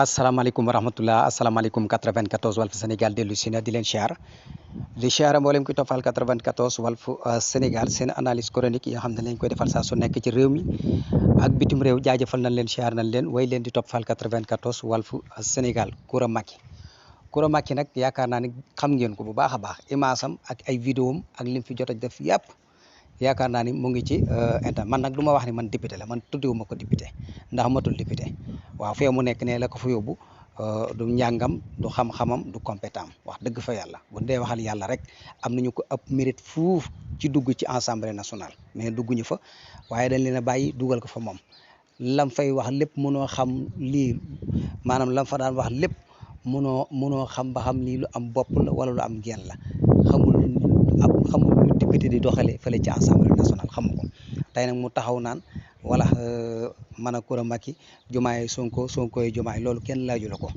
asalaamaaleykum wa rahmatullah asalaamaaleykum 94 Walf Sénégal dellu si na di leen siyaar mboolem ki toppal 94 Walf Sénégal seen analyse chronique yi nga xam ne lañ koy defal saa su nekk ci réew mi ak bitim réew jaajëfal nañ leen siyaar nañ leen way leen di toppal 94 Walf Sénégal Coura Macky nag yaakaar naa ni xam ngeen ko bu baax a baax image am ak ay vidéo am ak lim fi jot a def yàpp yaakaar naa ni mu ngi ci internet man nag du ma wax ni man député la man tuddewu ko député ndax matul député waaw fee mu nekk ne la ko fa yóbbu du njàngam du xam-xamam du compétent wax dëgg fa yàlla bu dee waxal yàlla rek am nañu ko ëpp mérite fuuf ci dugg ci assemblée nationale mais dugguñu fa waaye dañ leen a bàyyi dugal ko fa moom lam fay wax lépp mënoo xam lii maanaam lam fa daan wax lépp mënoo xam ba xam lii lu am bopp la wala lu am genn la xamul lu député di doxalee fële ci assemblée nationale xamu ko tey nag mu taxaw naan wala man a Coura Macky Diomaye Sonko yi Diomaye loolu kenn laaju la ko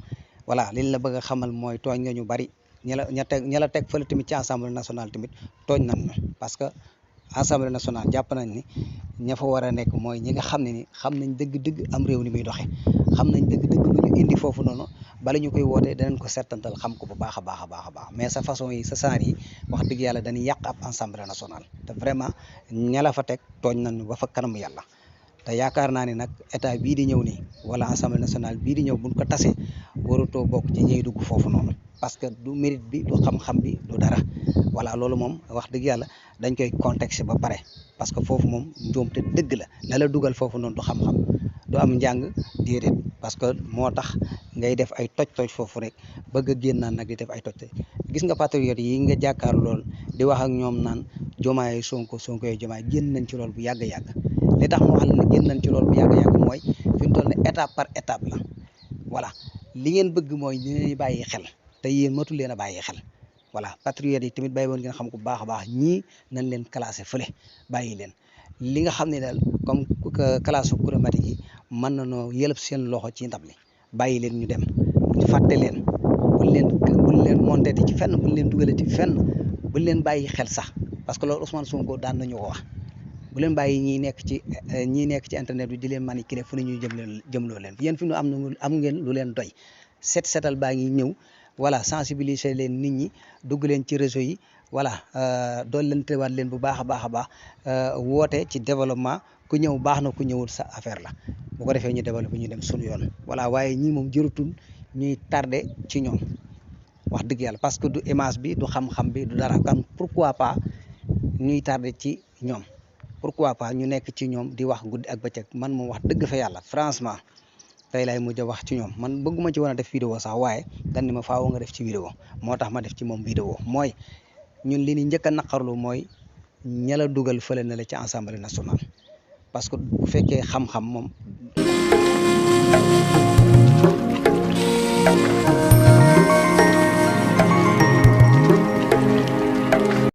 voilà liñ la bëgg a xamal mooy tooñ nga ñu bari ña la teg fële tamit ci assemblée nationale tamit tooñ nañ ñu parce que assemblée nationale jàpp nañ ni ña fa war a nekk mooy ñi nga xam ne ni xam nañ dëgg-dëgg am réew ni muy doxee xam nañ dëgg-dëgg lu ñu indi foofu noonu bala ñu koy wootee danañ ko settantal xam ko bu baax a baax a baax a baax mais sa façon yi sa saar yi wax dëgg yàlla dañuy yàq ab assemblée nationale te vraiment ña la fa teg tooñ nañu ba fa kanam yàlla te yaakaar naa ne nag état bii di ñëw nii wala assemblée nationale bii di ñëw buñ ko tasee warutoo bokk ci ñiy dugg foofu noonu parce que du mérite bi du xam-xam bi du dara voilà loolu moom wax dëgg yàlla dañ koy contexte ba pare parce que foofu moom njuumte dëgg la la dugal foofu noonu du xam-xam du am njàng déedéet parce que moo tax ngay def ay toj-toj foofu rek bëgg a génnaan nag di def ay toj-toj gis nga patriote yi nga jàkkaar lool di wax ak ñoom naan Diomaye Sonko yi Diomaye génn nañ ci loolu bu yàgg-yàgg li tax mu wax la ne génn nañ ci loolu bu yàgg-yàgg mooy fi mu toll ne étape par étape la voilà li ngeen bëgg mooy ñu leen bàyyi xel te yéen matu leen a bàyyi xel voilà patriote yi tamit bàyyi woon ngeen xam ko bu baax a baax ñii nañ leen classé fële bàyyi leen li nga xam ne daal comme classe Coura Macky yi mën na noo yëlëb seen loxo ci ndab li bàyyi leen ñu dem fàtte leen buñ leen monté ci fenn buñ leen dugalati fenn buñ leen bàyyi xel sax parce que loolu Ousmane Sonko daan nañu ko wax bu leen bàyyi ñii nekk ci internet bi di leen manipuler fu ne ñuy jëmloo leen yéen fi nu am ngeen lu leen doy setal baa ngi ñëw voilà sensibiliser leen nit ñi dugg leen ci réseau yi voilà dool leen teewaat leen bu baax a baax a baax woote ci développement ku ñëw baax na ku ñëwul sa affaire la bu ko defee ñu développé ñu dem suñu yoon voilà waaye ñii moom jërutul ñuy tardé ci ñoom wax dëgg yàlla parce que du image bi du xam-xam bi du dara kan pourquoi pas ñuy tardé ci ñoom pourquoi pas ñu nekk ci ñoom di wax guddi ak bëccëg man moom wax dëgg fa yàlla franchement tey laay mujj a wax ci ñoom man bëgguma ci woon a def vidéo sax waaye dañ ni ma faaw nga def ci vidéo moo tax ma def ci moom vidéo mooy ñun li ni njëkk a naqarlu mooy ña la dugal fële na la ci assemblée nationale parce que bu fekkee xam-xam moom